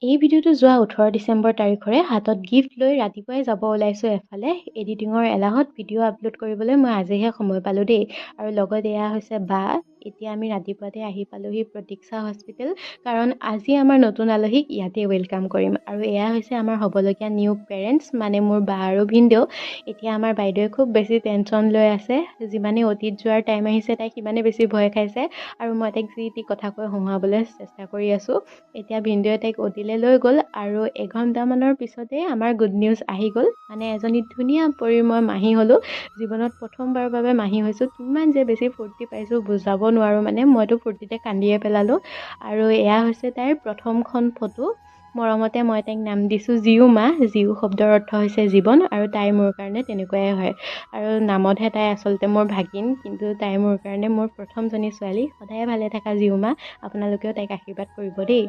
এই ভিডিঅ'টো যোৱা 18 ডিচেম্বৰ তাৰিখৰে। হাতত গিফ্ট লৈ ৰাতিপুৱাই যাব ওলাইছোঁ এফালে। এডিটিঙৰ এলাহত ভিডিঅ' আপলোড কৰিবলৈ মই আজিহে সময় পালোঁ দেই। আৰু লগত এয়া হৈছে বা। এতিয়া আমি ৰাতিপুৱাতে আহি পালোহি প্ৰতীক্ষা হস্পিটেল, কাৰণ আজি আমাৰ নতুন আলহীক ইয়াতে welcome কৰিম। আৰু এয়া হৈছে আমাৰ হ'বলগীয়া নিউ পেৰেণ্টছ, মানে মোৰ বা আৰু ভিনদেউ। এতিয়া আমাৰ বাইদেৱে খুব বেছি টেনশ্যন লৈ আছে। যিমানেই অ'টিত যোৱাৰ টাইম আহিছে, তাই সিমানেই বেছি ভয় খাইছে আৰু মই তাইক যি টি কথা কৈ হঁহুৱাবলৈ চেষ্টা কৰি আছোঁ। এতিয়া ভিনদেউৱে তাইক অ'টিলৈ লৈ গ'ল আৰু এঘণ্টামানৰ পিছতেই আমাৰ গুড নিউজ আহি গ'ল, মানে এজনী ধুনীয়া পৰীৰ মই মাহী হ'লোঁ। জীৱনত প্ৰথমবাৰৰ বাবে মাহী হৈছোঁ। কিমান যে বেছি ফূৰ্তি পাইছোঁ বুজাব নোৱাৰোঁ, মানে মইতো ফূৰ্তিতে কান্দিয়ে পেলালোঁ। আৰু এয়া হৈছে তাইৰ প্ৰথমখন ফটো। মৰমতে মই তাইক নাম দিছোঁ জীউ মা। জীউ শব্দৰ অৰ্থ হৈছে জীৱন আৰু তাই মোৰ কাৰণে তেনেকুৱাই হয়। আৰু নামতহে তাই আচলতে মোৰ ভাগিন, কিন্তু তাই মোৰ কাৰণে মোৰ প্ৰথমজনী ছোৱালী। সদায় ভালে থাকা জীউ মা। আপোনালোকেও তাইক আশীৰ্বাদ কৰিব দেই।